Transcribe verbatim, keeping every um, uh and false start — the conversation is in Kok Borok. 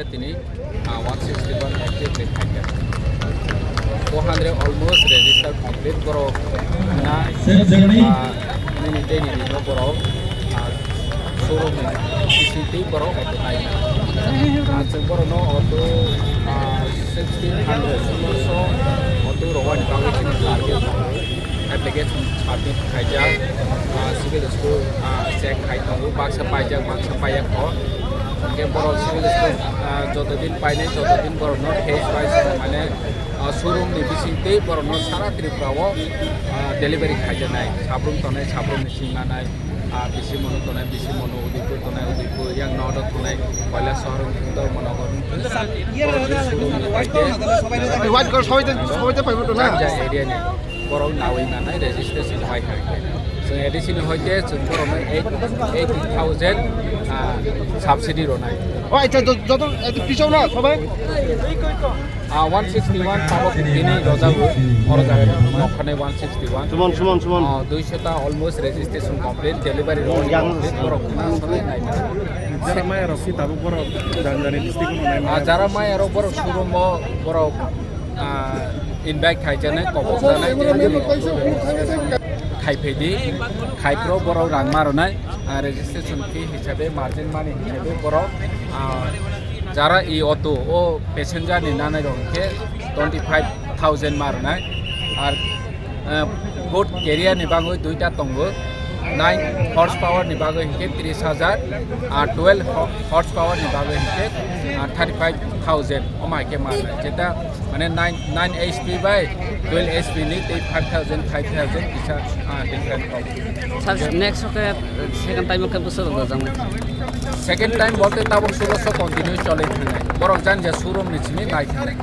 Tini, ah, one sixty-one active ni khaikha. Four hundred almost register complete borok na, ah, nini daily ni no borok, ah, showroom ni C C T V borok auto nai. Ah, chwng borok no auto, ah, sixteen hundred, solo so auto rwani bagwi chini target. Application submit khaijak, ah, civil school, ah, check khai tongo, baksa paijak, baksa paiyakho. Hwnkhe borok civil school, ah, joto din painai, joto din borokno phase wise, mane, ah, showroom ni bisingtwi borokno sara Tripura o, ah, delivery khaijaknai. Sabrum tongnai, sabrum ni sing manai, ah, bisi mano tongnai, bisi mano Udaipur tongnai, Udaipur yang nodo tongnai, Kailasahar, Indor, Manohar. Borokni showroom ni paite. White color, সবাই তো, সবাই তো পাইবো তো না? Jang jang area ni borok nawi manai registration bai hai. Chwng A D C ni hoite chwng borokno eight, eighty thousand, ah, subsidy rwnai. ও আচ্ছা, য-, যত, এত পিছাও না সবাই। Ah, one sixty-one tabok bini rojago, oro jaga nokhanai one sixty-one. Suman, সুমন, সুমন। Ah, দুইশো ta almost registration complete, delivery roll complete, borok khna sanai nai. Jara maya rok si tabuk borok jani jani district no nai maya. Ah, jara maya rok borok showroom o borok ah, invite khaijaknai, kobokjaknai, khaiphaidi, khaipro borok rang ma rwnai, ah, registration fee hisabe, margin money hisabe borok, ah, jara e auto o passenger ni nanai rok hwnkhe twenty five thousand ma rwnai, ar, ah, both carrier ni bagwi duita tongo, nine horsepower ni bagwi hwnkhe tris hajar, ar twelve ho-, horsepower ni bagwi hwnkhe, ah, thirty five thousand, omo hai khe ma rwnai. Jeta mane nine, nine H P bai twelve H P ni tei five thousand, five thousand kisa, ah, different kok. Sir, next o khe second time o khe bwswk rwjaknai? Second time bolte tabok sulo so continue cholwi thangnai. Borok jani ja showroom ni simi nai thangnai.